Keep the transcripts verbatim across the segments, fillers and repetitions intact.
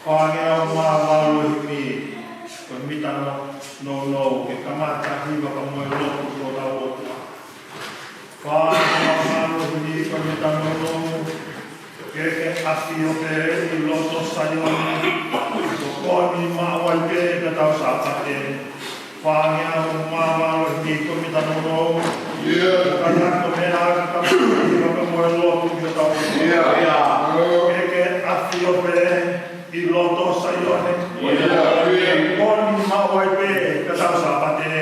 Fāngeau mā valu e himi, ko e mita nounou, ke kamata hiva ka mo e lotu ki hotau ʻOtua. Fāngeau mā valu e himi, ko e mita nounou, ke ke ʻafio pē ʻi loto Saione, tokoni maʻu ai pē ki hotau Sāpate. Fāngeau mā valu e himi, ko e mita nounou. ʻIo. Ka ia ko e meʻa ke kamata hiva ka mo e lotu ki hotau ʻOtua. ʻIo. Ke ke ʻafio pē ʻi loto Saione. ʻIo. Tokoni maʻu ai pē ki hotau Sāpate.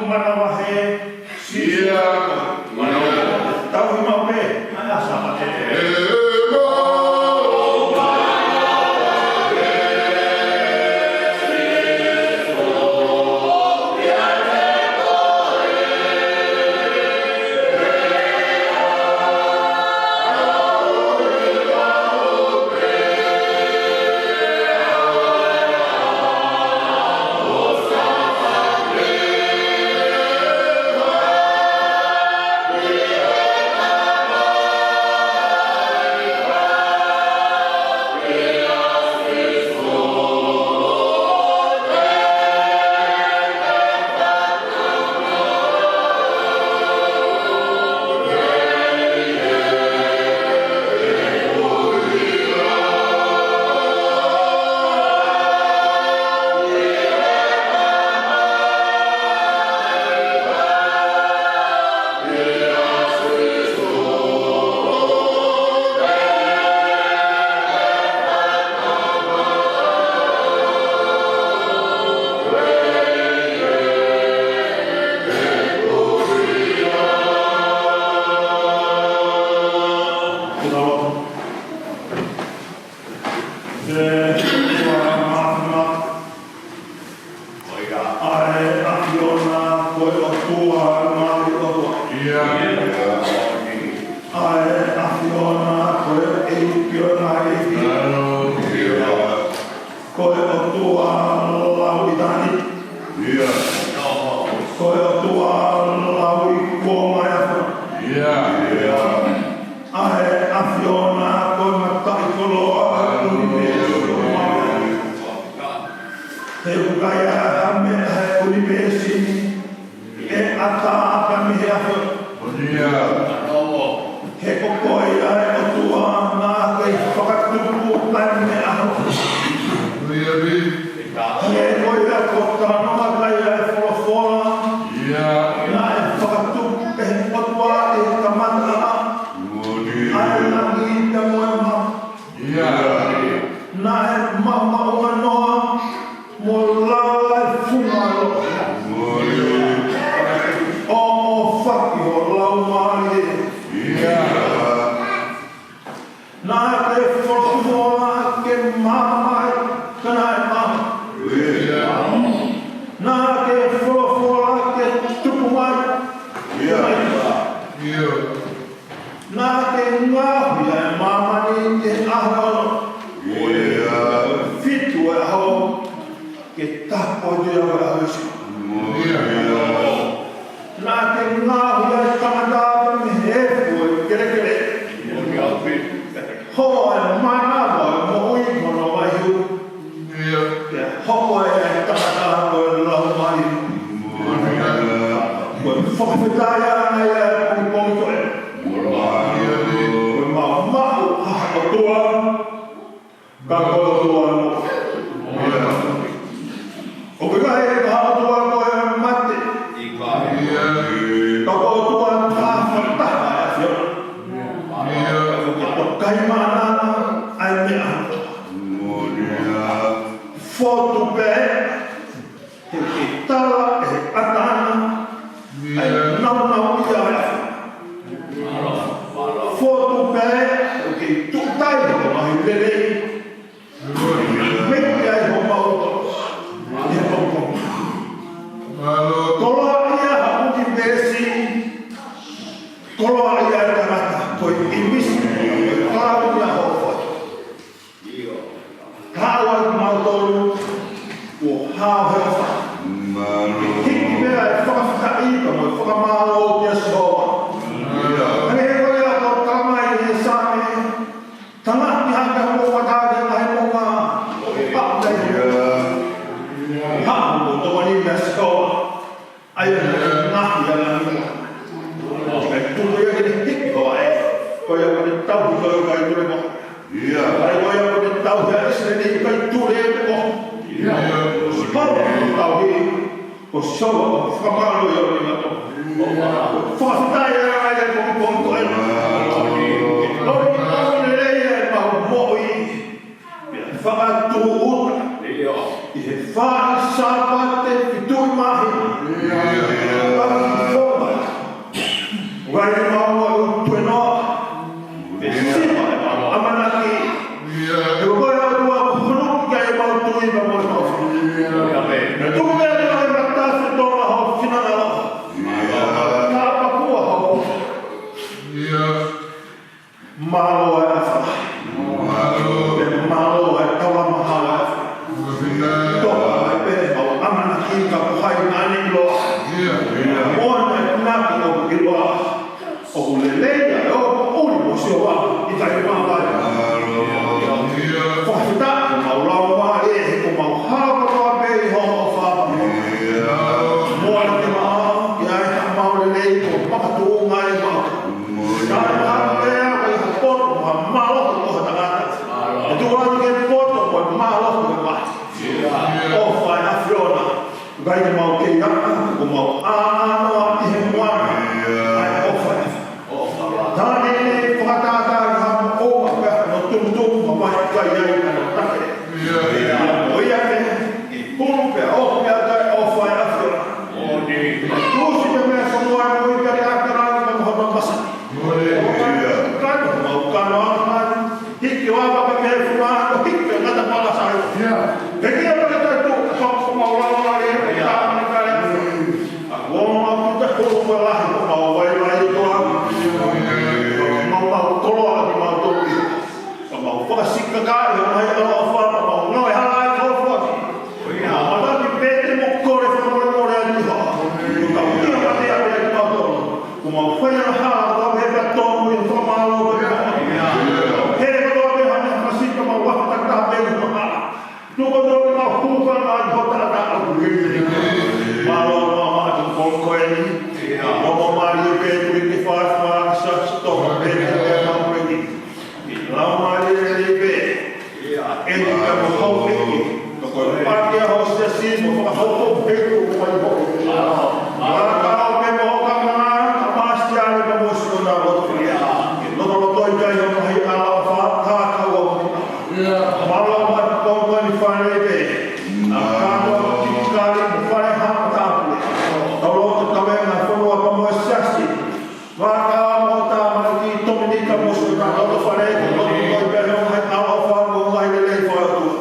Manavahē. Sia. Tauhi maʻu pē. ʻAi ā Sāpate. ʻE, ʻa e ʻAfiona ko e ʻOtua, ngaahi ʻOtua. ʻIa. ʻA e ʻAfiona ko e ʻEiki ʻo e ngaahi ʻeiki. Ko e ʻOtua lauʻitāniti. ʻIa. Ko e ʻOtua lauikuonga ʻo e ʻAfiona. ʻIa. ʻA e ʻAfiona ko e mataʻikoloa ʻo e ʻunivēsi. He ʻoku ʻikai ha meʻa he ʻunivēsi ni ʻe ʻatā ʻaki mei he ʻAfiona. ʻIa. He ko koe ia ʻa e ʻOtua naʻa ke fakatupu ʻa e meʻa. ʻIa. He ko ia ko e talanoa ʻa e folofola. ʻIa. Naʻe fakatupu ʻe he ʻOtua ʻi he kamataʻanga ʻa e langi pea mo e mā. ʻIa. Naʻe maʻumaʻunga noa mo lala e funga loto. ʻOfaki ho laumālie. ʻIa. Naʻa ke folofola ke maama, ka naʻe maama. ʻIa. Naʻa ke folofola ke tupu mai. ʻIa. ʻIa. Naʻa ke ngaohi ʻa e māmani ʻi he ʻaho ʻe ono. ʻIa. Fitu ʻa e ʻaho ke tāpuakiʻi ʻa e ʻaho ʻe siʻi. ʻIa. Naʻa ke ngaohi ʻa e tangata mei he efu ʻo e kelekele. ʻIa. Hoko ʻa e mānava ʻo e moʻui mo hono vaʻinga. ʻIa. Pea hoko ʻa e tangata ko e laumālie. ʻIa. Ko e fakafetaʻi ʻa e pongipongi ko ē. ʻIa. Ko e maʻumaʻu ha ʻOtua. Ka ko e ʻOtua mo. ʻIa. ʻOku ʻikai ha ʻOtua ko e mate. ʻIa. Ka ko e ʻOtua ka fakataha ʻa e ʻAfiona. ʻIa. Ka ko e kaimana ʻa e meʻa. ʻIa. Fotu pē, he ʻoku kei tala ʻe he ʻatā ʻa e naunau ia ʻa e ʻAfiona. Fotu pē, he ʻoku kei tuʻutai hoʻo ngaahi lelei. Mei ai homau loto. ʻI he pongipongi. Koloaʻia ha ʻunivēsi. Koloaʻia e tangata. Ko e ʻīmisi. Koloaʻia hoʻo fai. Ka ʻoku ʻAho he ʻofa. Mālō. Hiki pē ʻa e fakafetaʻi pea mo e fakamālō kia Sihova. Hangē ko ia ʻoku tala mai he Saame, tangaki hake hoʻomou mata ki he ngaahi moʻunga. ʻOku pau te haʻu hoʻomou tokoni meia Sihova. ʻA ia naʻe ngaahi ʻa e langi. ʻOku tuku ia ke ne hiki hoʻo ʻea. Ko ia ʻoku ne tauhi koe ʻo ʻikai tulemohe. ʻA ia ko ia ʻoku ne tauhi ʻa ʻIsileli ʻo ʻikai tulemohe. Ko Sihova ʻoku tauhi, ko Sihova ʻoku fakamālō ʻi ʻolunga. Fakafetaʻi ʻa e ʻEiki ʻi he pongipongi ko eni. Ko e ʻofa lelei ʻa ʻemau moʻui. Pea fakatūʻuta ʻi he fā ʻi Sāpate fitu ʻi māhina. Ka ki foma. Vai mau ʻa ʻutu ʻe noa. Pea siva ʻemau ʻamanaki. He ko koe ʻa e ʻOtua ʻoku huluki ʻa ʻemau tui pea mo ʻemau fā. Pea tuku meʻa ʻa e mata fetongi hoʻo finangalo. Ka pakua hoʻo. Mālō ʻa e ʻofa. Mālō. Pea mālō ʻa e taulama hala. Toka ai pē ʻemau ʻamanaki ka ko hai naʻa ne ʻiloa. Mo naʻe ʻiloa ʻoku lelei ʻa e ʻofa ʻuli mo Sihova ʻikai mavahe. Fakafetaʻi ʻemau laumālie he kuo mau hala kotoa pē ʻi hoʻo ʻofa. Mo ʻa e ke maʻa, ʻi ai haʻamau lelei kuo makatuʻunga ʻemau. Ka ʻi ha meʻa ʻoku ʻi ha poto mo ha mālohi ʻo ha tangata. ʻE tuku atu ke poto mo e mālohi ʻo e vahe. ʻOfa ʻa e ʻAfiona. ʻIkai ke mau kei ʻaʻa, kuo mau ʻānoa ʻi he moana ʻa e ʻofa. Taʻane ne fakatātā ki ha moʻunga pea hano tumutumu ma mai kai ai hano take. Ia mo ia ne, ʻi pulu pea ʻoku pea kai ʻofa ʻa e ʻAfiona. Tusi pea meʻa fonua mo i kare ʻakarani ma hono masani. Kano mau kano ʻakarani. Hiki ʻo ava pea mei he funga, ko hiki pea ngata pala sai. He kia pea tatu, ka ko mau lava e, e tāmani kare. A ko mau puta ko ko lahi ko mau vai vai toa. Mau mau koloa ki mau toki. Ka mau fakasika kai, ka mai ala fa, ka mau ngau e hala e kau fua. Mau ala ki pete mo kore fakamolemole atu ha. Ko tau kia mate a pea ki mau toa. Ko mau fai ana hala, ko mau he ka tonu i fakamālō. He ka toa pē hana masika mau waka taka pē ko hala. Tuku tonu mau huka ngā hota ata au. Mālō māmā atu ko koe ni. Mālō mālō pē tui ki fai fai sa si toka pē ki te mau pē ni. Lau mālō lelei pē. ʻEni ka mo hau ʻEiki. Ko e pākia ho siasi mo fakahoko pē ko mai ho. Mālō ka o pē mo ka mana ka pāsiale ka mo siona loto. Loto loto i kai o mahi ala o fa ka ka o. Mālō ma ko ko ni fale pē. Na ka ko ki kali mo fale ha ta. Tolo ka ka me na fonua ka mo siasi. Vaka mo tāmaki Tominika mo Sika, loto fale, ko loto ko i pehē o hai ʻaofa mo hai lelei fakatua.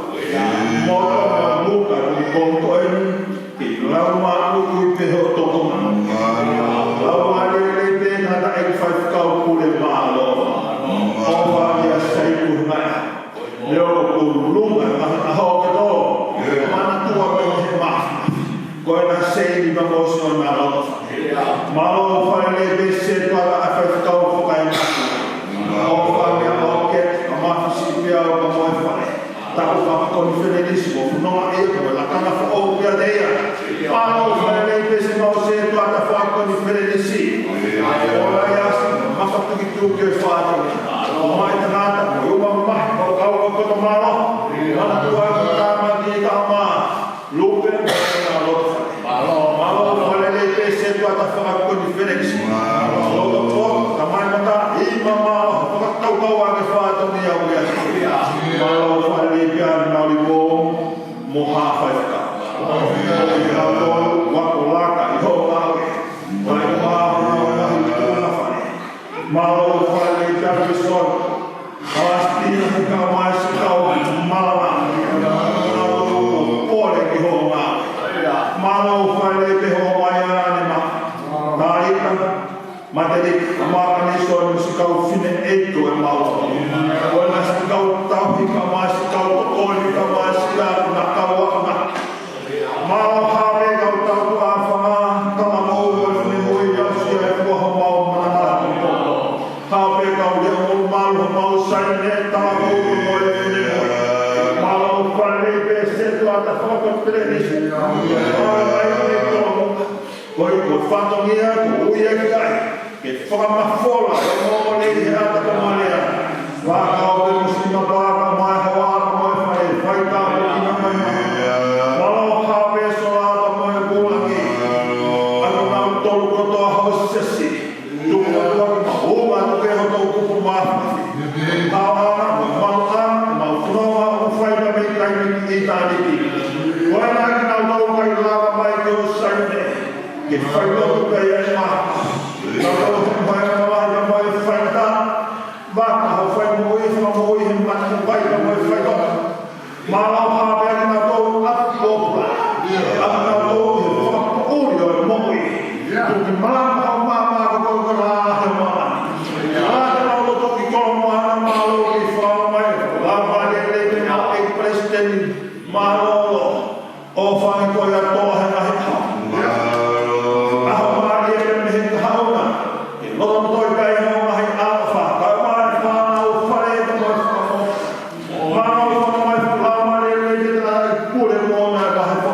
Mo tō mo muka, mo konto eni, ki lau ma uku i pehē o toko. Lau ma lelei pē ngata e faifekau pule mālō. ʻOfa ia sai ku mai. Leo ko lunga, ʻa, ʻa hoka tō. Manatua pē he mafi. Ko ena seini ma ko siona loto. Mālō fale lelei pē se tuala ʻa faifekau fakaemasi. ʻOfa mea ʻoke, ka mafisi pea o ka moe fale. Taku fakakonifelenisi mo funoa e ko lakana fo o pia te ia. Mālō fale lelei pē se mau se tuala fakakonifelenisi. ʻOla ia si, maka tukituki e fātone. Mai tangata, mo iu ma ma, mo kau o koto mālō. Manatua e tāmaki tama. Lupe, mālō. Mālō, mālō, fale lelei pē se tuata fakakonifelenisi. Mālō. Loto po, tamai mata, ʻi ma mālō, fakakaukau ake fātone au ia. Mālō, fale lelei pē ʻa Mauli mo, mo Ko e fatongia ko ia ki ai, ke fakamafola ʻa e moʻoni he ʻata ko Malia. Fakakau pē mo sima paka mai hoa ko mai fai, fai tāpuekina mai. Mālō ha pē sola ka mai kulangi. ʻA kinautolu kotoa ho siasi. Tuku atu ʻa e maʻu ʻa e tuku ʻo e kupu mafimafi. Haohaoa, maʻuʻanga, maʻu fononga ʻo fai ka mei taimi ki ʻitāniti. Ko ena kinautolu ʻoku ʻikai lava mai ki ʻo Saione. Ke fai lotu pē ia ʻe ma. Kinautolu he mai ka lahi ka mai faitā. Maka ho fai moʻui, fai moʻui he maka fai ka mai faitā. Mālō ha pē kinautolu ʻoku ʻapi pōpula. ʻA kinautolu he fakapoʻuli ʻo e moʻui. Tuku ke malanga ho maama ko ko ko la he maama. Lata mau lotu ki Kolomoana, mālō ki fala mai. Lava lelei pē ʻa e palesiteni, mālō. ʻO fanga ko ia toa he ngaahi ʻaho. ʻAho mālie pē mei he kahaʻu na. Ke loto mo toi kai ho ngaahi ʻaloʻofa. Kae ʻumaʻā e fānau, fale ka mai fakamoʻoni. Mālō fanga mai fakamoʻoni lelei ke tala i pule mo na ka he fo.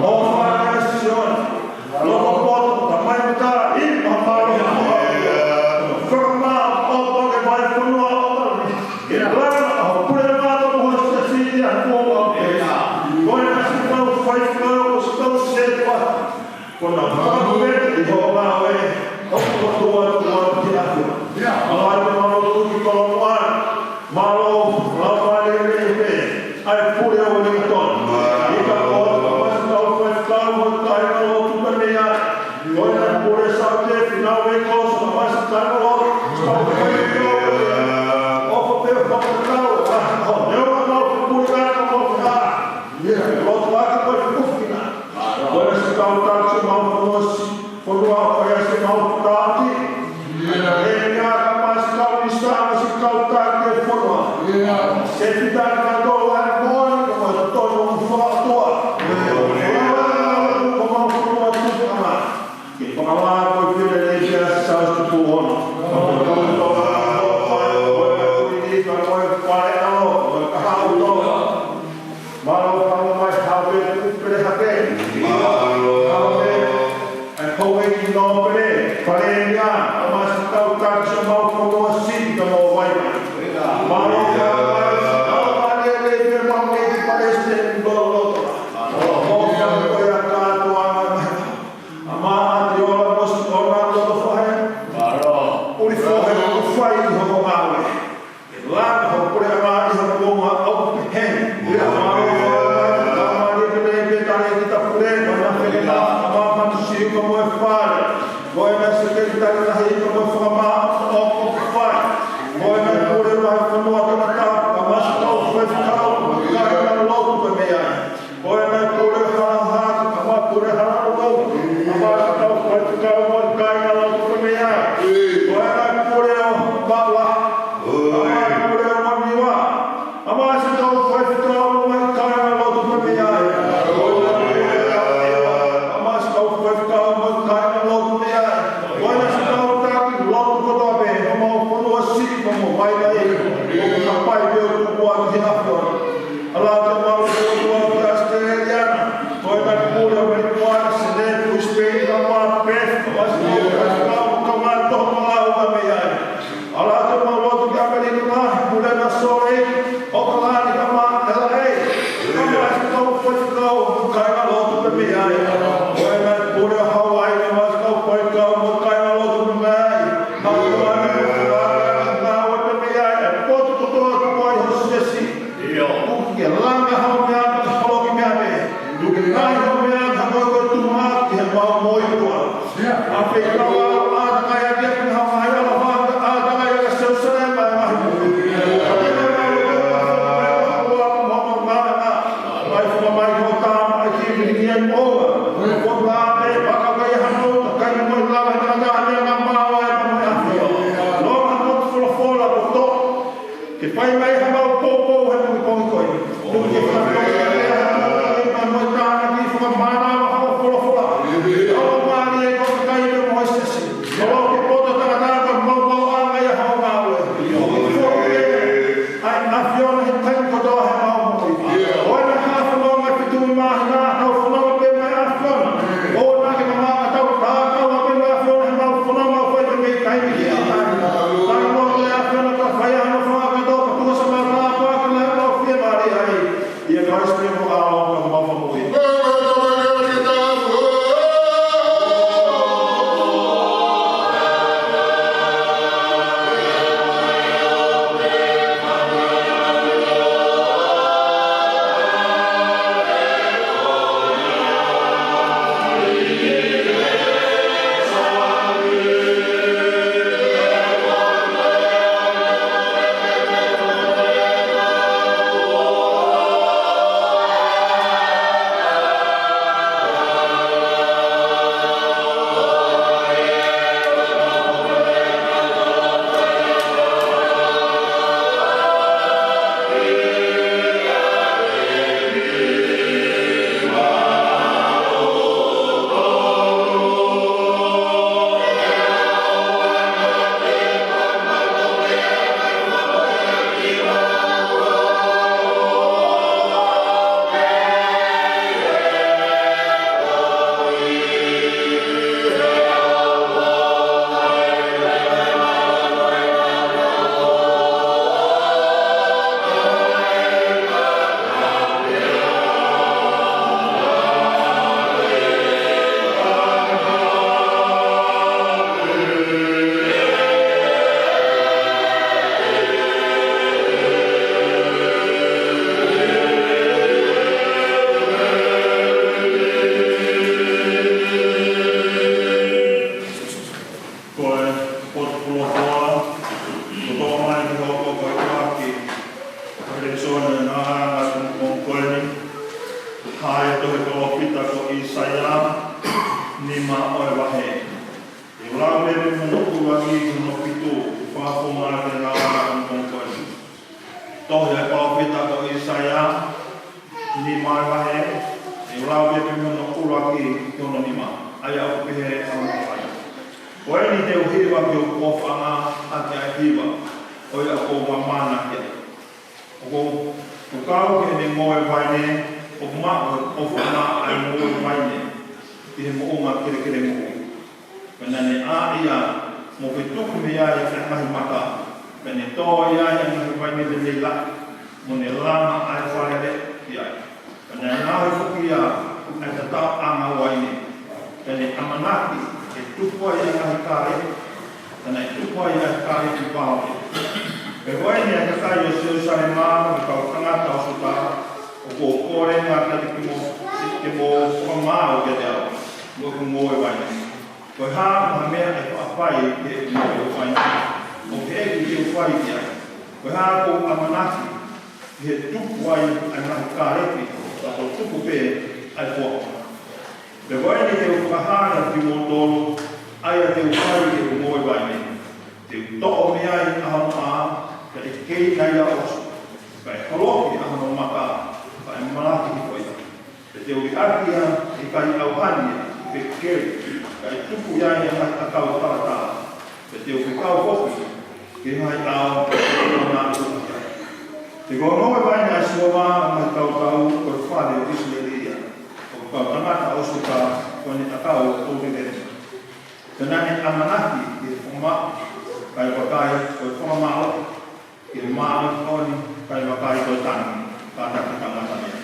ʻO fanga Sione. Loto poto, ka mai mita, i ma mālō. Fakamaʻopoʻopo ke mai fonua ʻo Malia. Ke langa ʻa ho pule mata mo ho siasi ʻi he kuonga pē. Ko e ʻasi kau faifekau, ʻosi kau sepa. Ko na fakapē ʻi ho ngāue, ʻoku ʻoatu ʻa e ʻAfiona. ʻAlā te mau lotu ki Kolomoana. Mālō, lava lelei pē ʻa e pule ʻo Wellington. ʻIkai ko ha ʻasi kau faifekau mo e kāingalotu pē mei ai. Ko e pule South Jeff, Ngāue Coast, ʻa e ʻasi kāingalotu, kau faifekau pē mei ai. ʻOfa pē fakatau, ʻa, ʻo, neongo mau pule kāinga mau fā. Lotu ake ko e kufina. Ko e ʻasi kau taksi mau fonua si, fonua ko e ʻasi mau taki. Ia, ka ʻasi kau misa, ʻasi kau taki e fonua. Ia. Se pita ka tō ai moʻoni, ko e tonu fakaʻotua. Ia. Ko mau fonua tuku ana. Ke fakalā ko e pile nei kia Siaosi Tupou Ono. Mālō, fanga mai, haʻu pē kupe hake. Haʻu pē, ʻa e houʻeiki nōpele, palēmia, ʻa e ʻasi kau taksi ʻo mau fonua siʻi ka mau vaivai. Mālō, fanga mai, fanga mai, lelei pē mau ʻeiki palesiteni loloto. ʻO fanga ko ia kātoanga mai. ʻA Maʻatiola mo Siʻona loto fahe. Mālō. ʻUli fahe ʻoku fai ʻi hoʻo ngāue. Langa ho puleʻanga ʻi ha kuonga ʻoku pehē. Ia mālō, mālō, pehē pē tale ki ta pule, ko ena feketa, ʻa Matusiu ka mo e fale. Ko ena sekelitali lahi ka mo e fakamaʻa ʻoku fai. Ko ena pule vahefonua Tongatapu, ʻa e ʻasi kau faifekau, kāingalotu pē mei ai. Ko ena pule hala hake, ʻa e pule hala loto, ʻa e ʻasi kau faifekau mo e kāingalotu pē mei ai. Ko ena pule ʻo Maʻa, ʻa e pule ʻo Niua, ʻa e ʻasi kau faifekau mo e kāingalotu pē mei ai. Ko ena pule ʻo Niua, ʻa e ʻasi kau faifekau mo e kāingalotu pē mei ai. Ko ena ʻasi kau taki lotu kotoa pē, ʻo mau fonua siʻi, ʻo mau vaivai. ʻO ka pai pē ʻo tuku atu he ʻAfiona. ʻAlā te mau lotu atu ki ʻAositelēlia na. Ko e kau pule ʻo Melipoane, Senē, Brisbane, ka mo Perth, ʻasi kau faifekau mo e kāinga Tonga ʻoku mei ai. ʻAlā te mau lotu ki ʻAmelika, pule na Salt Lake, ʻAokalani ka mo L A. Ka mo e ʻasi kau faifekau mo e kāingalotu pē mei ai. Ko e kau pule ʻo Hawaii, ka mo e ʻasi kau faifekau mo e kāingalotu pē mei ai. Ka mo e ʻasi kau faifekau mo e kāingalotu pē mei ai. ʻE potu kotoa ko e ʻai ho siasi. ʻIo. Tuku ke langa haʻo meʻa, ka holo ki meʻa pē. Tuku ke ngaahi haʻo meʻa, ka ko e ko e tuʻunga ki he mau moʻui kotoa. ʻA e kau ʻātakai ʻa e kiʻi haʻo ngaahi ʻaloʻofa, ʻātakai ʻa Selusalema, ʻa e ngaahi moʻui. ʻA e ngaahi moʻui, ʻa e ngaahi moʻui, ʻa e ngaahi moʻui. Mai fua mai ko tama e kiʻi kiʻi moʻunga. Ko tama e paka kai hano, kai moʻui lava, tangata ʻa e ngaahi maua e moʻui ʻa e ʻAfiona. Loa ka motu folofola ko tō. Ke fai mai ha mau poupou he moʻui ko eni. Tuku ke fakatonga ke lea ha mau poupou mo e tānaki fakamānava ha mau folofola. ʻOku mālie ko e kai mo e Moisesi. ʻOku ke poto tangata ka mau mau anga ia ha mau ngāue. ʻOku ke fua ke ʻa e ʻAfiona he taimi kotoa he mau moʻui. ʻO ena ha fononga fitu mā Christ, people are all come up from the way. Ko e potu pulofoa, ko e toʻo mai ki he hoko ko e ʻuluaki ʻo e lēsoni ʻo e ngaahi ʻaho ʻo e pongipongi ko eni, hā ia tohi palōfita ko ʻĪsaia, nima ʻo e vahe. ʻE u lau pē mei hono ʻuluaki ki hono fitu, ʻo fakafofonga ki he ngaahi ʻaho ʻo e pongipongi ko eni. Tohi ʻa e palōfita ko ʻĪsaia, nima ʻo e vahe, ʻe u lau pē mei hono ʻuluaki ki hono nima, ʻa ia ʻoku pehē ʻa hono ʻai. Ko eni te u hiva ki hoku ʻofaʻanga ʻaki ʻa e hiva, ʻo ia ʻoku ou mamana ki ai. ʻOku ou kau ki heʻene ngoue vaine, ʻoku maʻu ʻe hoku ʻofaʻanga ʻa e ngoue vaine, ʻi he moʻunga kelekele moʻui. Pea naʻa ne ʻā ia mo fetuku mei ai ʻa e ngaahi maka, pea ne tō ia ʻa e ngaahi vaine lelei lahi, mo ne langa ʻa e fale leʻo ki ai. Pea naʻe ngaohi foki ia ʻa e tataʻoʻanga uaine, pea ne ʻamanaki ʻe tupu ai ʻa e ngaahi kālepi, pea naʻe tupu ai ʻa e kālepi vao pē. Pea ko eni ʻa e kakai ʻo Selusalema, mo e kau tangata ʻo Siuta, ʻoku ou kole ange kiate kimoutolu ke mou fakamaau kiate au, mo ʻeku ngoue vaine. Ko e hā mo ha meʻa ʻe faʻa fai ki heʻeku ngoue vaine, ʻoku ʻikai te u fai ki ai? Ko e hā ʻoku ou ʻamanaki ki he tupu ai ʻa e ngaahi kālepi, ka kuo tupu pē ʻa e puaka? Pea ko eni te u fakahā kiate kimoutolu ʻa ia te u fai ki heʻeku ngoue vaine. Te u toʻo mei ai ʻa hono ʻā, pea ʻe keina ia ʻo osi, pea ʻe holoki ʻa hono maka, pea ʻe malaki hifo ia. Pea te u liʻaki ia ʻe ʻikai ʻauhani ia, pe keli, kae tupu ia ʻi ha ngaahi ʻakau talatala. Pea te u fekau foki ki he ngaahi ʻao, pea te nau tupu ia. He ko e ngoue vaine ʻa Sihova ʻo e ngaahi kautau, ko e fale ʻo ʻIsileli ia, ʻo e kau tangata ʻo Siuta, ko ʻene ʻakau ʻo Luvena. Pea naʻa ne ʻamanaki ki he fakamaʻu, kae vakai, ko e fakamāʻopoʻopo, ki he māʻoniʻoni, kae vakai, ko e tangi, kātaki tangata mei ai.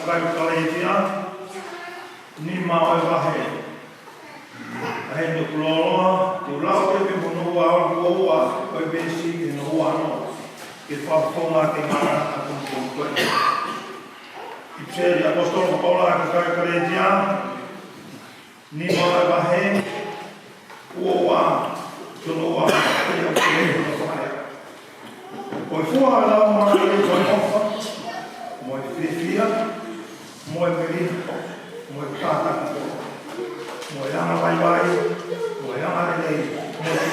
Kakai Kalētia, nima ʻo e vahe. ʻA ē naʻa ku loloa, te u lau pē mei hono ua ʻo e ua, ko e veesi ki hono ua noa. Ke fakafofonga ke ngata ʻa e kongokonga ko ē. ʻIpiseli ʻa e ʻAposetolo ko Paula ki he kakai Kalētia, nima ʻo e vahe, ua ua, ki hono ua noa, pea ʻoku pehē hono fakalea. Ko e fua ʻa e Laumālie ko e ʻofa, mo e fiefia, mo e melino, mo e kātaki, mo e anga vaivai, mo e anga lelei, mo e,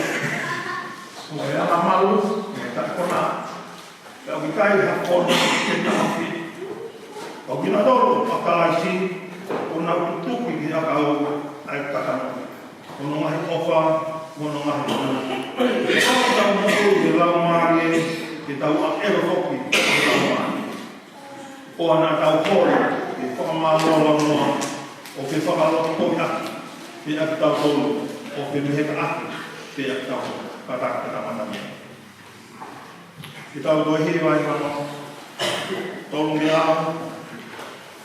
mo e anga malu, mo e taʻekonā. Pea ʻoku ʻikai ha fono ke taʻofi. ʻOku kinautolu ʻa Kalaisi, ʻoku nau tutuki ki he ʻakau ʻa e kakano. Mo hono ngaahi ʻofa, mo hono ngaahi ʻunuʻunu. Ke tau moʻui ʻi he Laumālie, ke tau ʻaʻeva foki ʻi he Laumālie. ʻOua naʻa tau holi ke fakamālō launoa, ʻo ke fakalotoʻi ʻaki pē ʻa kitautolu, ʻo ke meheka ʻaki pē ʻa kitautolu. Kātaki ke tau tama mai. Ke tau toe hiva ʻi he mano, tolungeau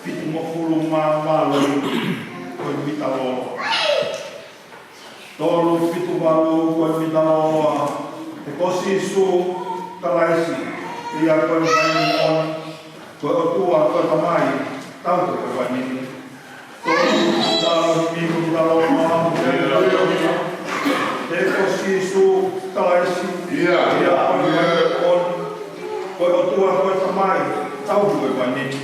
fitungofulu mā valu, ko e mita lōloa. Tolu fitu valu, ko e mita lōloa. He ko Sīsū Kalaisi, ia ko e vaine moʻoni, ko e ʻOtua ko e Tamai, tauhi ko e vaine ni. Tolu, tolu, mita lōloa. He ko Sīsū Kalaisi, ia, ia ko e vaine moʻoni, ko e ʻOtua ko e Tamai, tauhi ko e vaine ni.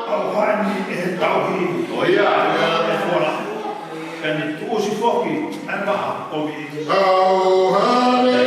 ʻAuhani ʻe he tauhi. ʻOia. ʻE fuala. Pea ne tuʻusi foki ʻa e maʻa kovi. ʻAuhani.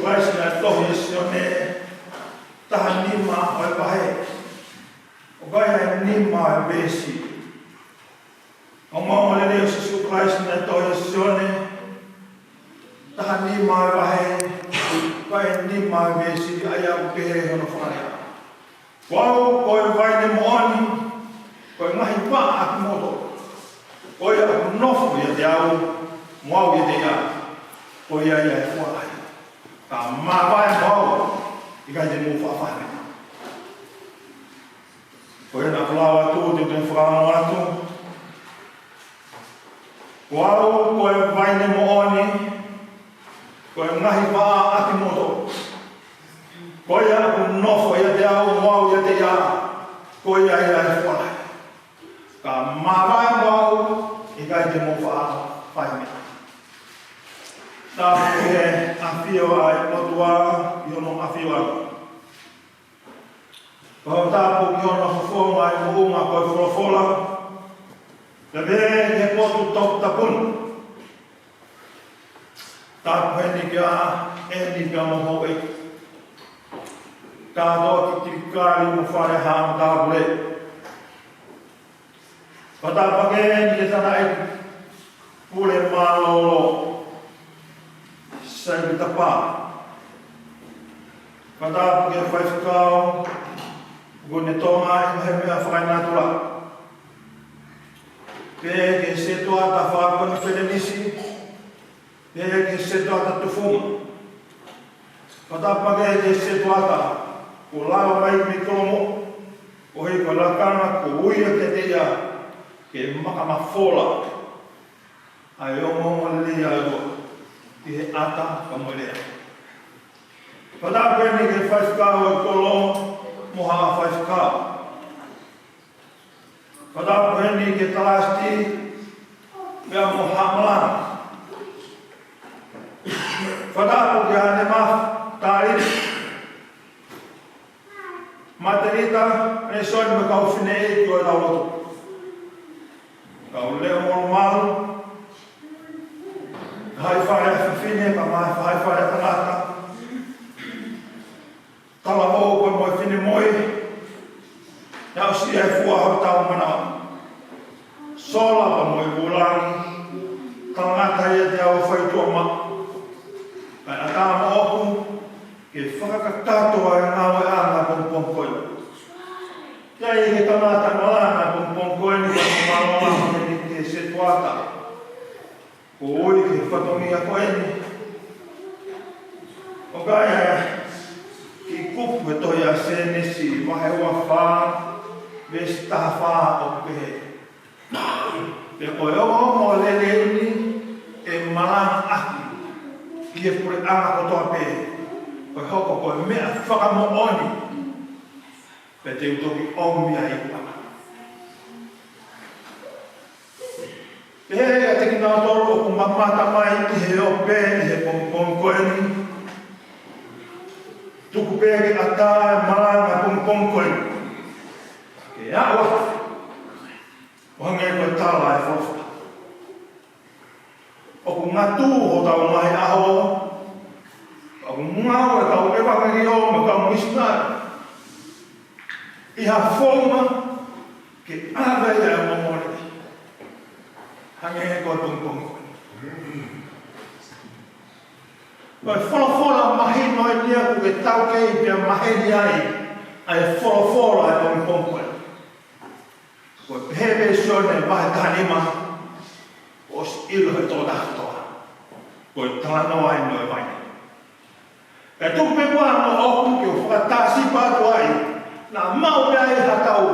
Kalaisi naʻe tohi ʻe Sione, taha nima ʻo e vahe, ʻo ka ʻi ai e nima ʻo e veesi. ʻOku māʻulalo ʻa Sīsū Kalaisi naʻe tohi ʻe Sione, taha nima ʻo e vahe, ʻo ka ʻi ai e nima ʻo e veesi, ʻa ia ʻoku pehē hono fakalea: Ko au ko e vaine moʻoni, ko e ngaahi vaʻa ʻa kimoutolu. Ko ia ʻoku nofo ʻiate au, mo au ʻiate ia, ko ia ia ʻe fua lahi. Ka māvae mo au, ʻikai te mou faʻa fai ha meʻa. Ko ia naʻa ku lau atu, te u toe fakaongo atu. Ko au ko e vaine moʻoni, ko e ngaahi vaʻa ʻa kimoutolu. Ko ia ʻoku nofo ʻiate au, mo au ʻiate ia, ko ia ia ʻe fua lahi. Ka māvae mo au, ʻikai te mou faʻa fai ha meʻa. Tapu ki he ʻafio ʻa e ʻOtua ʻi hono ʻafioʻanga. Pea tapu ki hono fofonga ʻi he moʻunga ko e folofola, pea pehē ki he potu toputapu ni. Tapu heni kia ʻEni pea mo Houʻeiki, kātoa ki Kilikali mo Fale Alea mo Tāpule. Fakatapu ange ki he tangataʻeiki pule mālōlō, Saipita Pā. Fakatapu ki he faifekau, ʻoku ne tō mai ʻi he meʻa fakaenatula. Pehē ki he sētuata fakakonifelenisi, pehē ki he sētuata tufunga. Fakatapu ange ki he sētuata kuo lava mai mei Kolomoʻi, koeʻuhi ko e lakanga kuo ui kiate ia ke makamafola ʻa e ongoongolelei ʻa e ʻOtua ʻi he ʻata pea mo e lea. Fakatapu ange ki he faifekau ʻo e kolo mo haʻa faifekau. Fakatapu heni ki he talasitī pea mo haʻa malanga. Fakatapu ki he ʻanemafi, Tali, Matelita, Nesoni mo e kau fineʻeiki ʻo ʻetau lotu. Kau leʻo molumalu, ngaahi fale ʻa e fefine, pea mo e ngaahi fale ʻa e tangata. Talavou pea mo e finemui, naʻa ku sio ai fua hotau manava. Sola pea mo e vūlangi, tangata ʻiate au ʻo fai tuʻa maʻu. Kae ʻatā moʻoku ke fakakakato ʻa e ngāueʻanga ʻo e pongipongi ko eni. Ke ʻi ai e tangata malanga ʻo e pongipongi ko eni, ka mālōlō ʻa e sētuata kuo ui ki he fatongia ko eni. ʻOku ʻi ai e kiʻi kupu he tohi ʻa Sēnesi vahe ua fā, veesi taha fā ʻoku pehē: Pea ko e ongoongolelei ni ʻe malangaʻaki ʻi he puleʻanga kotoa pē, ko e hoko ko e meʻa fakamoʻoni, pea te u toki ʻomi ʻa e ikuʻanga. Pehē kiate kinautolu ʻoku mamata mai ʻi he ope ʻi he pongipongi ko eni, tuku pē ke ʻatā e malanga ʻo e pongipongi ko eni ke aʻu atu, ʻo hangē ko e tala ʻa e folofola. ʻOku ngatū hotau ngaahi ʻaho, ʻoku ngāue e kau ʻevangeliō mo e kau misinale ʻi ha founga ke ʻave ai ʻa e ongoongolelei, hangē ko e pongipongi ko eni. Ko e folofola mahino eni ia ʻoku ke taukei pea maheni ai ʻa e folofola ʻo e pongipongi ko eni. Ko e pehē pē ʻe Sione vahe taha nima, kuo ʻosi ʻilo ʻe he tokotaha kotoa ko e talanoa eni ʻo e vaine. Kae tuku pē muʻa ʻa e ʻoku ke u fakatasipa atu ai, naʻa maʻu pē ai haʻatau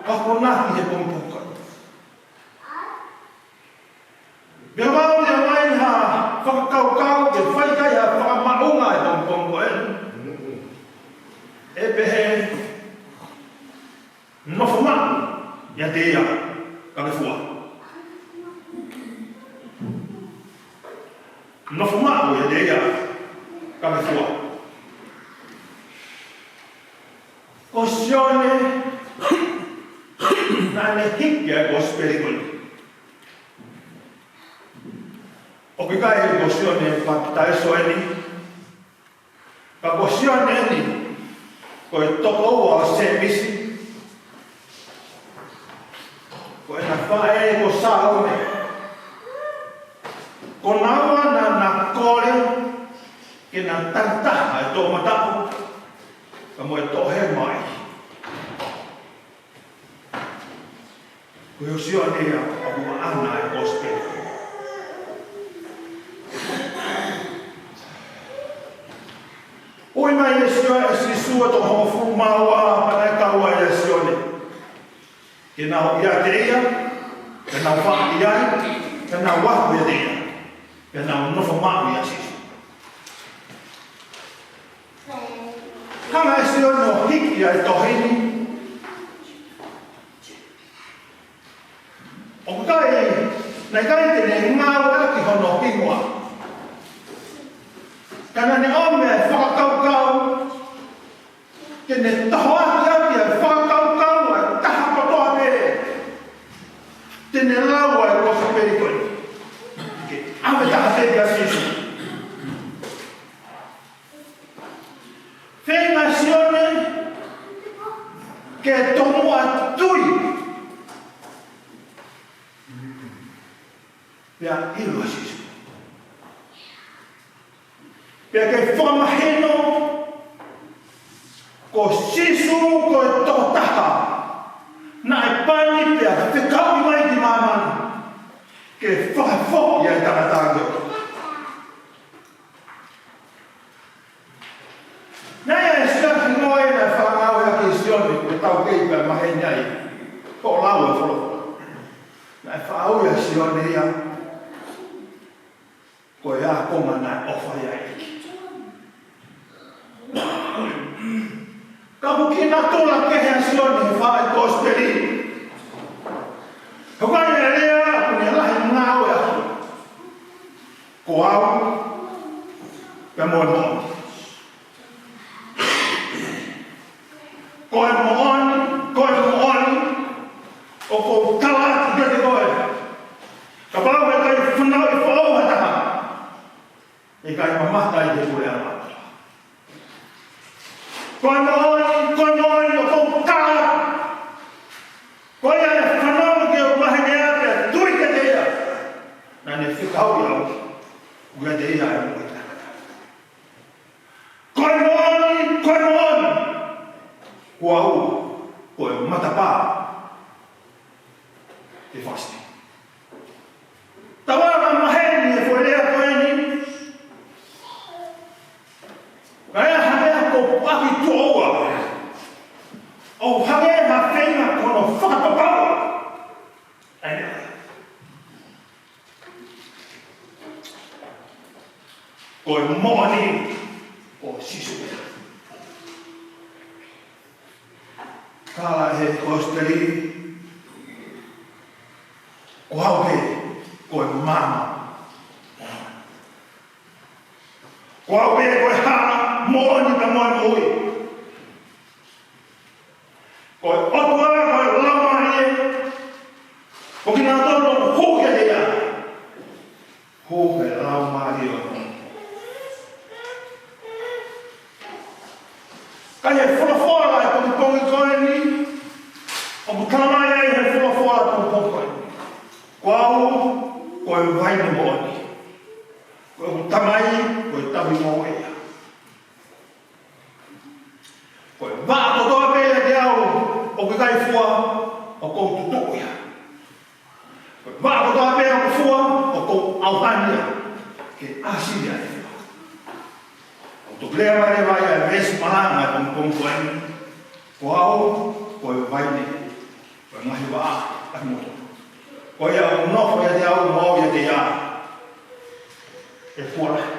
akonaki he pongipongi ko eni. Pea maʻu ia mai ha fakakaukau ke fai ki ai ha fakamaʻunga he pongipongi ko eni. ʻE pehē, nofo maʻu ʻiate ia ka ke fua. Nofo maʻu ʻiate ia ka ke fua. Ko Sione naʻa ne hiki ʻa e kosipeli ko eni. ʻOku ʻikai ko Sione Papitaiso eni, Ka ko Sione eni, ko e tokoua ʻo Sēmisi, ko ʻena faʻē ko Sālome, ko naua naʻa na kole ke na takitaha e toʻomataʻu, ka mo e toʻohema. Ko Sione ia ʻoku ʻaʻana e kosipeli. Ui mai ʻe Sio-, ʻe Sīsū ʻa e toko hongofulu mā ua, pea naʻe kau ai ʻa Sione. Ke nau ʻiate ia, ke nau faʻa ʻi ai, ke nau ako ʻiate ia, ke nau nofo maʻu ʻia Sīsū. Hanga ʻe Sione ʻo hiki ʻa e tohi ni, ʻoku ʻikai, naʻe ʻikai te ne ngāueʻaki hono hingoa. Ka naʻa ne ʻomi e fakakaukau, ke ne tohoakiʻaki e fakakaukau ʻa e taha kotoa pē te ne lau ʻa e kosipeli ko eni. Ke ʻave taha pē kia Sīsū. Feinga ʻa Sione ke tomuʻa tui. Pea ʻilo ʻa Sīsū. Pea ke fakamahino ko Sīsū ko e tokotaha naʻe pani pea fekauʻi mai ki māmani ke fakafoki ʻa e tangata ko ē. Naʻe ʻi ai e siasi mo e naʻe fakangāueʻaki ʻe Sione, ko e taukei pea maheni ai hoʻo lau e folofola. Naʻe faʻa ui ʻa Sione ia ko e ākonga naʻe ʻofa ia ʻe he ʻEiki. Ka ʻoku kiʻi natula kehe ʻa Sione he faʻahi kosipeli. He ko e lea ʻoku ne lahi ngāueʻaki. Ko au, pea mo e moʻoni. Ko e moʻoni, ko e moʻoni, ʻoku ou tala atu kiate koe. Kapau ʻe ʻikai fanauʻi foʻou ha taha, ʻe ʻikai mamata ʻi he puleʻanga. Ko e moʻoni, ko e moʻoni, ʻoku ou tala atu. Ko ia ʻe fanauʻi ke u vahenga pea tui kiate ia, naʻa ne fekauʻi au, ʻoku ʻiate ia ʻa e moʻui taʻengata. Ko e moʻoni, ko e moʻoni, ko au, ko e matapā ʻo e fasi. Tau ʻai ha maheni he foʻi lea ko eni. Ka ʻi ai ha meʻa kuo puʻaki tuʻo ua, ʻoku hangē ha feinga ko hono fakapapau. ʻAi meʻa. Ko e moʻoni ko Sīsū. Tala ʻe he kosipeli, ko au pē ko e maama. Ko au pē ko e hala, moʻoni pea mo e moʻui. Ko e ʻOtua, ko e Laumālie, ko kinautolu ʻoku hū kiate ia, hū he Laumālie ʻo e moʻui. Ka ʻi he folofola ʻo e pongipongi ko eni, ʻoku talamai ai ʻe he folofola ʻo e pongipongi ko eni, ko au ko e vaine moʻoni, ko ʻeku Tamai ko e tauhi moʻui ia. Ko e vaʻa kotoa pē ʻiate au ʻoku ʻikai fua, ʻoku ou tutuʻu ia. Ko e vaʻa kotoa pē ʻoku fua, ʻoku ou ʻauhani ia ke ʻasi ia ʻi he fua. ʻOku toki lea mai leva ʻa e veesi malanga ʻo e pongipongi ko eni, ko au ko e vaine, ko e ngaahi vaʻa ʻa kimoutolu. Ko ia ʻoku nofo ʻiate au mo au ʻiate ia, ʻe fua lahi,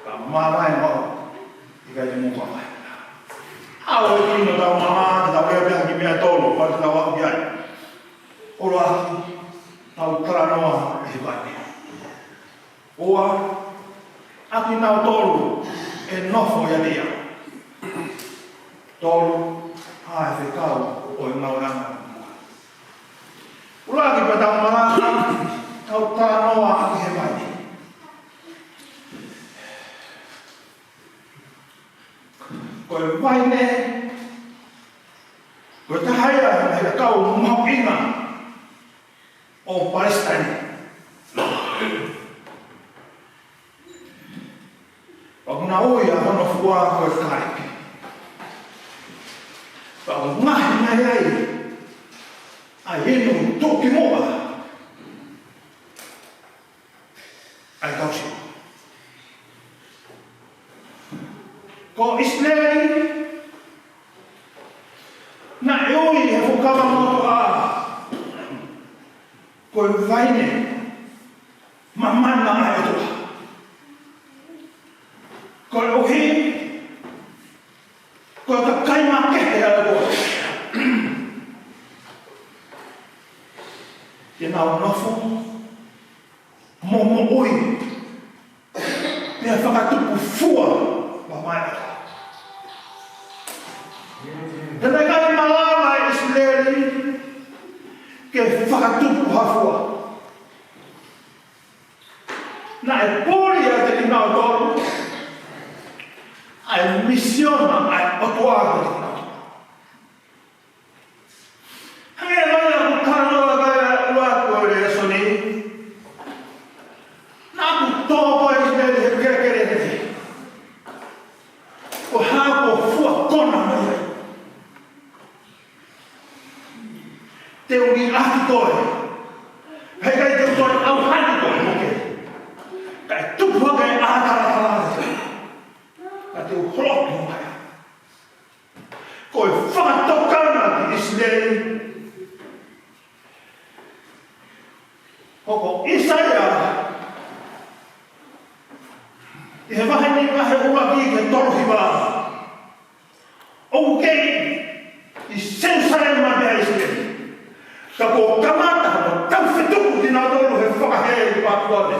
ka mavae mo au, ʻikai te mou mavae. ʻA ʻoku ʻi ai ʻetau maama, tau lea pē ha kiʻi meʻa ʻe tolu, pea tau aʻu ki ai. ʻUluaki, tau talanoa ʻi he vaine. Ua, ʻa kinautolu ʻe nofo ʻiate ia. Tolu, ʻa e fekau ʻo e ngāue ʻanga. ʻUluaki pea tau malanga, tau talanoa ʻi he vaine. Ko e vaine, ko e taha ia ʻo e kau mahuʻinga ʻo Palesitaine. Pea ʻoku nau ui ʻa hono fua ko e kālepi. Pea ʻoku ngaohi mai ai ʻa e inu tuʻukimuʻa ʻa e kau Siu. Ko ʻIsileli, naʻe ui ʻe he Fuakava Motuʻa ko e vaine mamana ʻa e ʻOtua. Koeʻuhi ko e kakai makehe ʻa e ʻOtua, ke nau nofo mo moʻui, pea fakatupu fua mamae ʻa e ʻOtua. He naʻe ʻikai malava ʻa ʻIsileli ke fakatupu ha fua. Naʻe puli ʻiate kinautolu ʻa e misiona ʻa e ʻOtua kiate kinautolu. Hangē ko ia ʻoku talanoa ki ai ʻa e ʻuluaki ʻo e lēsoni, naʻa ku tō ko ʻIsileli he kelekele, ko e hā kuo fua kona mai ai. Te u liʻaki koe. Heʻikai te u toe ʻauhani koe, ʻoku ʻikai tupu hake ʻa e ʻataʻatā. Ka te u holoki mai. Ko e fakatokanga ki ʻIsileli. Hoko ʻIsaia, ʻi he vahe ni, vahe ʻuluaki ki he tolu hiva. ʻOku kei ʻi Selusalema pē ʻa ʻIsileli. Ka kuo kamata hono tau fetuku kinautolu he fakahē ʻi Papilone.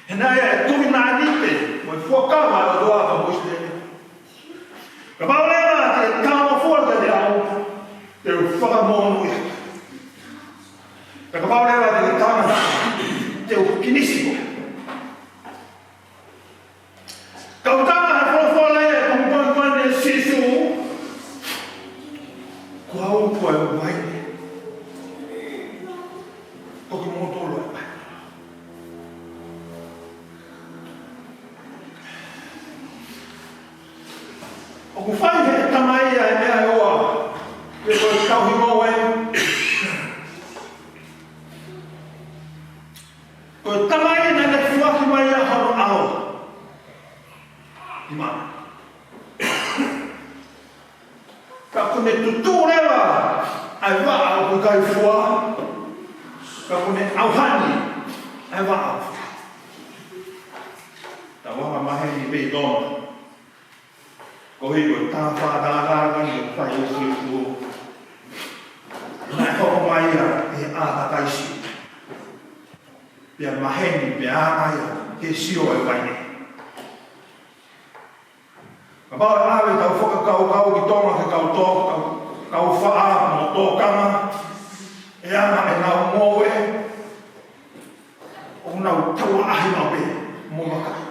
He naʻe ʻi ai e kovinānite mo e fuakava ʻa e ʻOtua ki he kau ʻIsileli. Kapau leva te ke talangofua kiate au, te u fakamonūʻia. Ka kapau leva te ke talangataʻa, te u kinisi koe. Ka ʻoku tala he folofola ʻa e kau poiniponi ʻe Sīsū, ko au ko e vaine. Ko kimoutolu ʻa e vaine. ʻOku fai ʻe he Tamai ʻa e meʻa ʻe ua, pe ko e tauhi ngoue. Ko e Tamai naʻa ne foaki mai ʻa hono ʻAlo ki māmani. Ka kuo ne tutuʻu leva ʻa e vaʻa ʻoku ʻikai fua, ka kuo ne ʻauhani ʻa e vaʻa ʻoku fua. Tau anga maheni pē ʻi Tonga. Koeʻuhi ko e tāfā tātākani ʻoku fai ʻe Sīsū. Naʻe hoko mai ia ʻi he ʻātakai Siu. Pea maheni, pea ʻā mai ia ke sio ʻa e vaine. Kapau ʻe ʻave ʻetau fakakaukau ki Tonga ki he kau tō, kau, kau faʻa mo tōkanga, ʻe anga ʻenau ngoue, ʻoku nau tauʻatāina pē mo vakai.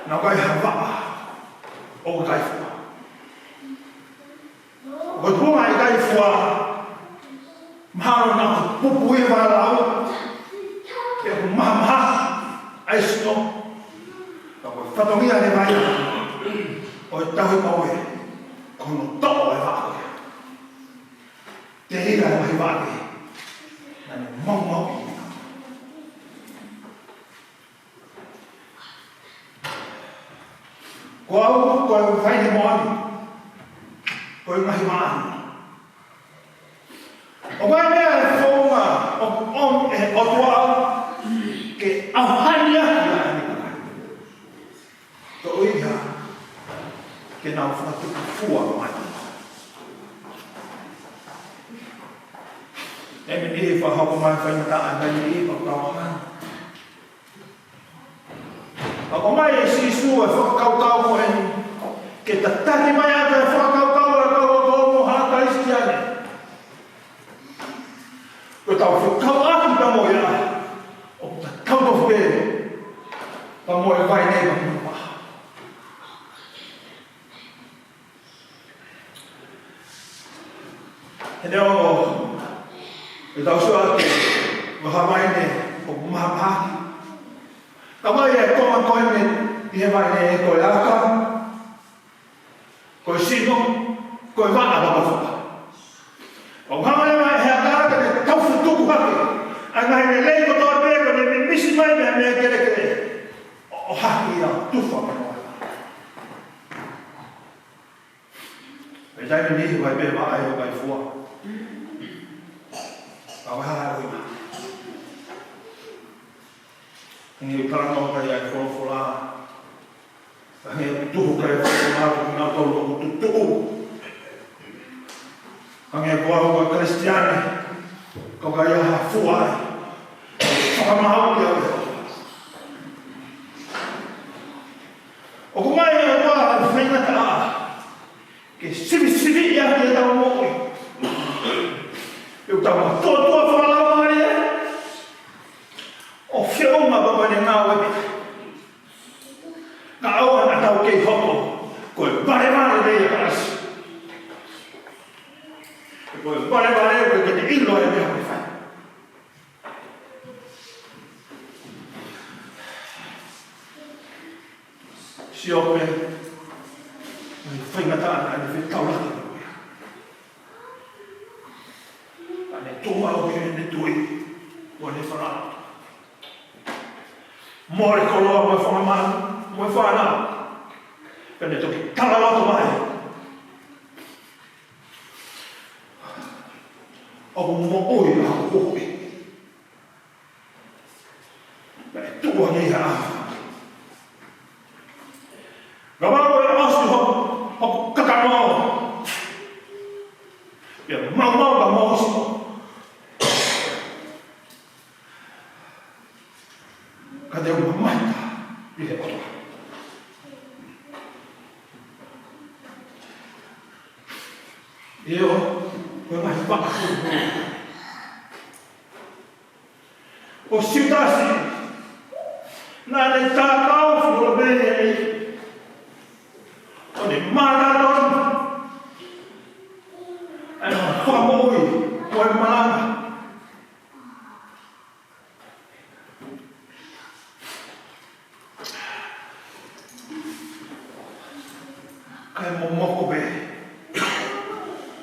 Naʻe ʻikai ha vaʻa ʻoku ʻikai fua. Ko e tuʻunga ʻikai fua, mahalo naʻa ku pupuhi vālau, pe ʻoku mahamaha ʻa e sino, ka ko e fatongia leva ia ʻo e tauhi ngoue, ko hono toʻo e vaʻa ko ia. Telia e ngaahi vaʻa kehe, naʻa ne maumauʻi. Ko au, ko e vaine moʻoni, ko e ngaahi māʻoniʻoni. ʻOku ʻi ai e meʻa ʻe founga ʻoku ʻomi ʻe he ʻOtua ke ʻauhani ʻaki ʻa e kakai. Koeʻuhi ke nau fakatupu fua mai. Taimi ni fakahoko mai faingataʻa, taimi ni fakahoko mai. Ka ko mai ʻe Sīsū e fakakaukau ko eni, ke tataki mai ʻa e fakakaukau ʻa e kau ako mo ha Kalisitiane. Ko ʻetau fekauʻaki pea mo ia, ʻoku tatau tofu pē Pea mo e vaine mahuʻinga. He neongo ʻetau sio atu ki ha vaine ʻoku mahamahaki, ka ʻoku ʻi ai e konga ko eni ʻi he vaine ko e aka, ko e sino, ko e vaʻa makofa. ʻOku hanga leva ʻe he aka ke ne taufutuku hake ʻa e ngaahi lelei kotoa pē kuo ne mimisi mai mei he meʻa kelekele, ʻo, ʻo haki ia ʻo tufa mai. Pea taimi ni ʻoku ʻi ai pē vaʻa ʻoku ʻikai fua. Ka ʻoku ʻi ai ha ʻuhinga. Hangē ko e talanoa ʻa e folofola. Hangē ko e tuhu ʻa e folofola, ko kinautolu ʻoku tutuʻu. Hangē ko au ko e Kalisitiane, ka ʻoku ʻikai ha fua ai. Fakamaau ia. ʻOku ʻomai ʻe he ʻOtua ha faingataʻa ke sivisiviʻi ʻaki ʻetau moʻui. ʻOku tau mātuʻaki fakalaumālie, ʻo feʻunga pea mo e ngāue pē. Ka ʻoua naʻa tau kei hoko ko e valevale mei a Kalaisi. Ko e valevale ʻoku ʻikai ke ne ʻilo e meʻa ʻoku fai. Siope, naʻe faingataʻa naʻa ne fetaulaki mo ia. Naʻa ne tuʻu ki heʻene tui, mo ʻene fānau. Mole koloa mo e fanga manu, mo e fānau. Pea ne toki talaloto mai. ʻOku moʻui ʻa hoku huhuʻi. Naʻe tuʻu ange ia. Ka ʻoku ʻosi hoku, hoku kakano. Pea maumau ka mausi. Ka te u mamata ʻi he ʻOtua. ʻIo, ko e ngaahi paka. ʻO Siutasi, naʻa ne tākau fuoloa pē ia ʻi, ʻo ne mālōlō. ʻA e fakamoʻui, ko e malanga. Kae momoko pē.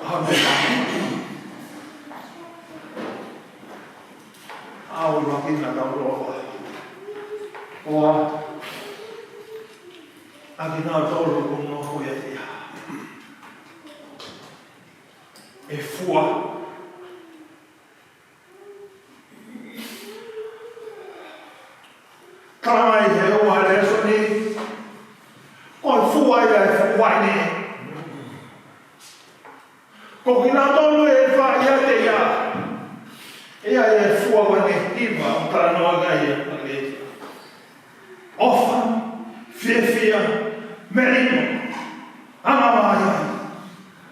ʻA me. ʻAu laki na tau loa. ʻOa. ʻA kinautolu ʻoku nofo ia ia. ʻE fua. Talamai ʻe he ua lēsoni, ko e fua ia ʻe fua ni. Ko kinautolu ʻe fai ia te ia. ʻE ia ʻe fua ua ne hiva ʻo talanoa ngai ia. ʻOfa, fiefia, melino, anga māʻoniʻoni,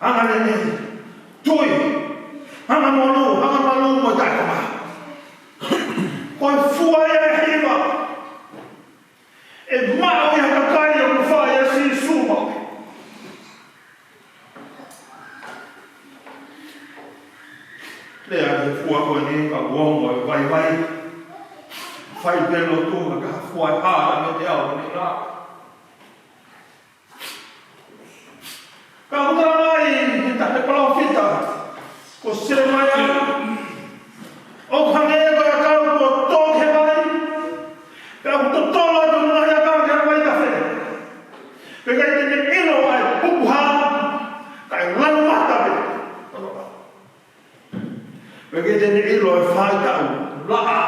anga lelei, tui, anga monū, anga malū mo taʻekonga. Ko e fua ia ʻe hiva. ʻE maʻu ia ʻe he kakai ʻoku fai ʻa Sīsū maʻu. Lea ʻa e fua ko eni ka uongo e vaivai. Fai pē lotu ka fua e hā me te au ni la. Ka ʻoku talamai ʻe he taha palōfita ko Selemaia, ʻoku hangē ko e ʻakau kuo tō ki he vai, pea ʻoku totolo atu e ngaahi ʻakau ki he vaitafe. Pea ʻikai te ne ʻilo ʻa e pupuha, kae lanu mata pē. Pea ʻikai te ne ʻilo e faʻahitaʻu laʻā,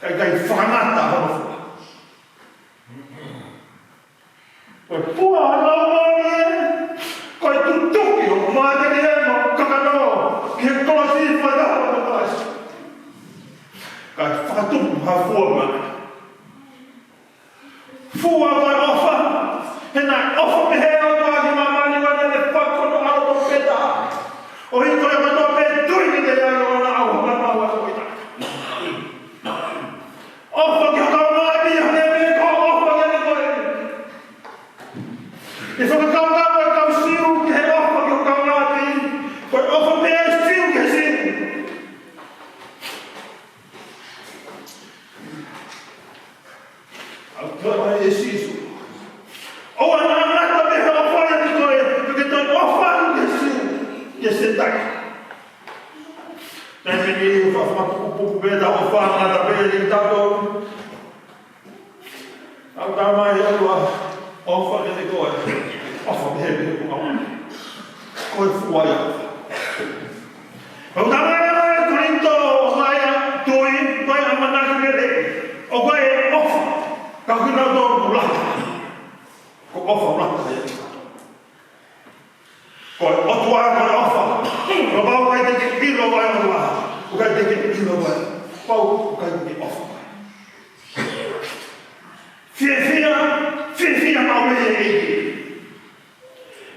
kae ʻikai fakangata hono fua. Ko e fua ʻa e Laumālie, ko e tutuki ʻo e mākele ʻo e kakano ki he kolosi, fai ʻa e kolosi. Kae fakatupu ha fua mai. Fua ko e ʻofa, he naʻe ʻofa pehē ʻa e ʻOtua ki māmani ʻo ne fakahoko ʻa e ʻAlo tofu pē taha. ʻO hiko ia kotoa pē tui ki ai ʻo ne ʻalu ʻo maʻu ʻa e ʻofa. ʻOfa ki ho kaungāʻapi, hangē pē ko Ko e ʻai ʻe Sīsū. ʻOua naʻa ngata pē he ʻofa ʻiate koe, ke ke toe ʻofa ʻi he Siu, ʻi he Sētane. Taimi ni, ʻofa fakapukupuku pē ʻetau ʻofa, ngata pē ʻiate kitautolu. ʻOku talamai ʻe he ʻOtua, ʻofa kiate koe, ʻofa pehē pē ki he kakai. Ko e fua ia. ʻOku talamai ʻe he Kolinitō, ʻoku ʻi ai e tui, ko e ʻamanaki lelei, ʻoku ʻi ai e ʻofa, ka ʻoku ʻikai ke tau tō kula. Ko e ʻofa ʻoku lata ia. Ko e ʻOtua ko e ʻofa. Kapau ʻoku ʻikai te ke ʻilo ʻa e ʻOtua, ʻoku ʻikai te ke ʻilo ʻa e, kapau ʻoku ʻikai te ke ʻofa. Fiefia, fiefia maʻu pē ʻi he ʻEiki.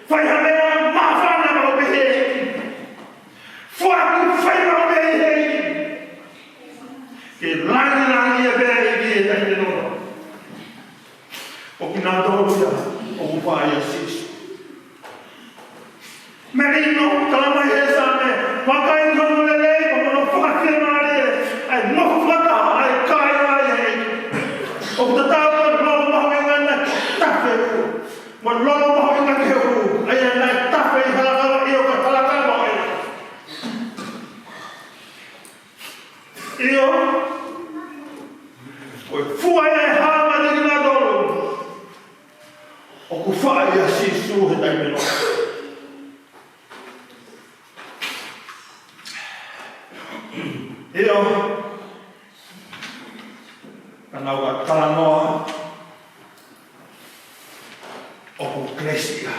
Fai ha meʻa, māfana maʻu pē ʻi he ʻEiki. Foaki, fai maʻu pē ʻi he ʻEiki. Ke langilangiʻia pē ʻa e ʻEiki he taimi ni. ʻO kinautolu ia ʻoku fai ʻia Sīsū. Melino, talamai ʻe he Saame, vakai ki hono lelei, mo hono fakafiemālie, ʻa e nofo fakataha ʻa e kakai ʻa e ʻEiki. ʻOku tatau mo e loto mahuʻinga naʻe tafe ʻi he ʻulu. Mo e loto mahuʻinga ki he ʻulu, ʻa ia naʻe tafe ʻi he halakava, ʻio, ko e halakava ʻo e ʻIo, ko e fua ia ʻe hā mai kiate kinautolu ʻoku fai ʻia Sīsū he taimi ni. ʻIo, ka naʻa ku talanoa ʻoku kelesi ia.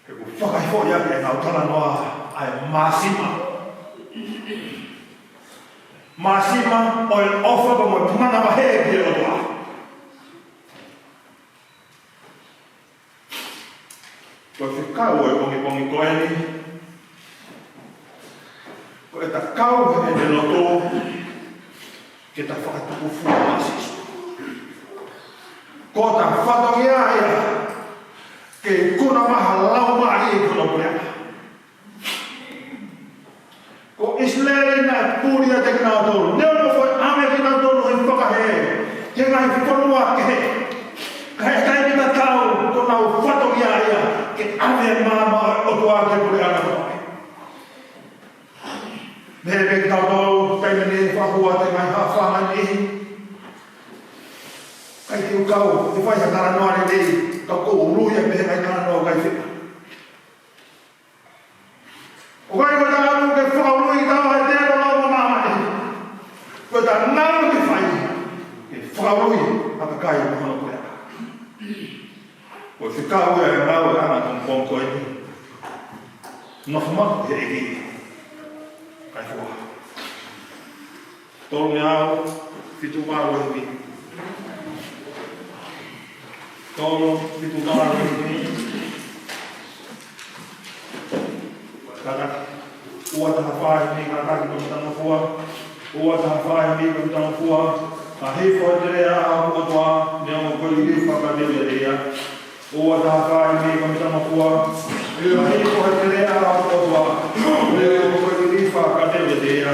He ʻoku fakafoʻi ʻaki ʻenau talanoa ʻa e māsima. Māsima ʻo e ʻofa pea mo e manavahē ki he ʻOtua. Ko e fekau ʻo e pongipongi ko eni, ko ʻeta kau heʻene loto ke ta fakatukufua ʻa Sīsū. Ko ʻeta fatongia ia ke ikuna mai ha laumālie ki hono puleʻanga. Ko ʻIsileli naʻe puli ʻiate kinautolu, neongo ko e ʻave kinautolu ʻi he fakahē he ngaahi fonua kehe. Ka ʻi he taimi tatau, ko honau fatongia ia ke ʻave e maama ʻo e ʻOtua ki he puleʻanga. Meʻa pē kitautolu, taimi ni fakahua ʻa e ngaahi haʻofanga ni. ʻIkai ke u kau, ʻe fai ha talanoa lelei, ka ʻoku ou ului ia pē he ngaahi talanoa ʻoku ʻikai fika. ʻOku ʻikai ko ʻeta ʻalu ke fakaului kitaua ʻe he tēvolo mo māmani. Ko ʻeta ngāue ke fai, ke fakaului ʻa e kakai mo hono puleʻanga. Ko e fekau ia ʻa e ngāue ʻa e pongipongi ko eni. Nofo maʻu he ʻEiki. Kae fua. Tolu ngeau fitu valu ʻa e himi. Tolu fitu valu ʻa e himi. Kātaki. Ua taha fā ʻa e himi, kātaki, ko e tangofua. Ua taha fā ʻa e himi, ko e tangofua. Ka hifo he teleʻa ʻa e ʻOtua, neongo ko e liliu fakateuʻi ʻiate ia. Ua taha fā ʻa e himi, ko e tangofua. Ka hifo he teleʻa ʻa e ʻOtua, neongo ko e liliu fakateuʻi ʻiate ia.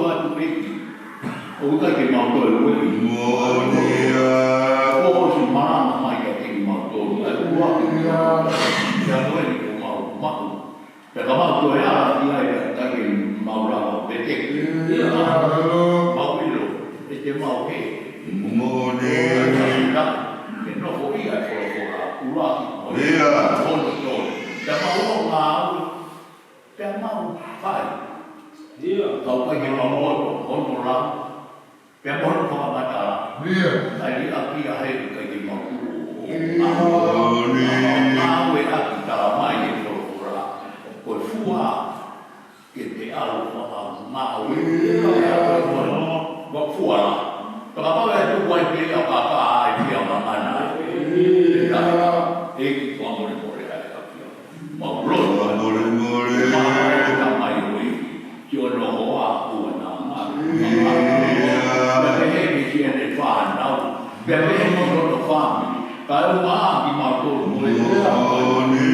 ʻoatu ʻEiki. ʻOku ʻikai ke mau toe ueʻi. Moʻoni ā. ʻOsi malanga mai kiate kimautolu. ʻOku ʻoatu ia. Ia ko eni ko mau. Pea ka mau toe ala ki ai, ka ke mau lava pē te ki. Ia. Mau ʻilo, ʻe te mau he. Moʻoni. Ke nofo ia e folofola, ʻuluaki. Ia. Hono tolu. Pea mau ō ngāue. Pea mau fai. Ia. Kau kai ke mau ō, hono lau. Pea mo hono fakamatala. Ia. Kai liʻaki ʻa e kai ke mau tuʻu. Ia. Mau ʻe ʻaki tala mai e folofola. Ko e fua ke te ʻalu fakaʻamu mau. Ia. Ia, ko e fua. Fakafua. Fakapau e tuku ai ke ia kaka ai pia mamana. Ia. Ia. ʻEiki fakamolemole ai ʻaki. Mau lotu. Molemole. Mau lotu mai ui. Ki hono hoa ʻoku na ma. Ia. Pea pehē ki siʻene fānau. Pea pehē ki hono fāmili. Kae ʻumaʻā kimautolu mo e. Moʻoni.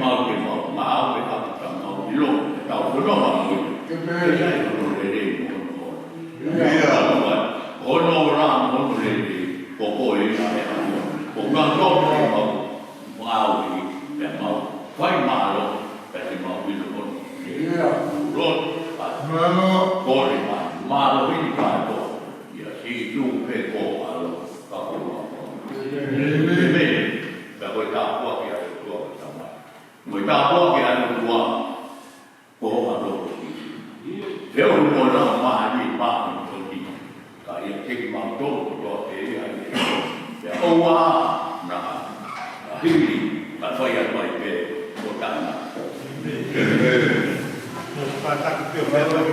Mau ke mau. Mau e ʻapi ka mau ʻilo. Tau kono mau ui. Ke pehē. Ia e hono lelei mo hono hoa. Ia. Hono ora mo hono lelei. Ko koe ia e ʻapi. Ko kau tō mau. Mau ui, pea mau fai mālō, pea te mau ʻilo hono. Ia. Lotu, ʻa. Mālō. Kole mai, mālō hini kātoa. Ia Sīsū pē ko e ʻAlo, ka ko e ʻAlo. ʻĒmeni. ʻĒmeni. Pea ko e tāpuaki ʻa e ʻOtua ko e Tamai. Mo e tāpuaki ʻa e ʻOtua. Ko e ʻAlo. Te u mo na ma ni ma ni. Ka ia ke mau tō ko tō te ia. Ia ʻoua na. Hili, ka fai atu ai pē, ko tana. Pātaki pē,